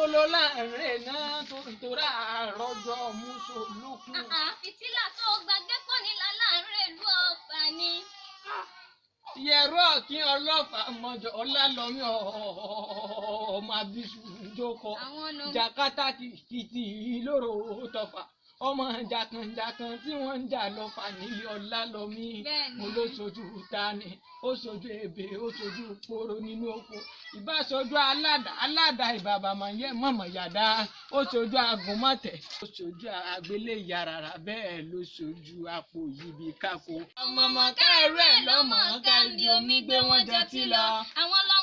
Ibo ló láàrin náà tó ń torá àròjọ muso lókun. Àà, fìtílà tó gbàgbé kọ́ ní láàárín ìlú Ọ̀fà ni. Yẹ̀rọ ọ̀kín ọlọ́fà mọ̀jọ ọlálọ́mí ọmọ abisu jókòó. Àwọn nù. Jakata kìkìtì lóró tọfà ọmọ jàkànjàkàn tí wọ́n ń jà lọ́fà nílé ọlálọ́mí. Bẹ́ẹ̀ni. Mo ló sojú tani, ó sojú ebè, ó sojú kóró nínú oko, ìbá sojú aládàá aládàá ìbàbà mà yẹ mọ̀mọ̀ yàdá, ó sojú agùnmọ̀tẹ̀, ó sojú àgbélé yàrá, bẹ́ẹ̀ ló sojú àpò yìí kákó. Ọmọọmọ káàrú ẹ̀ lọ́mọ ká ibi omi gbé wọn jẹ tí lọ. Àwọn lọmọ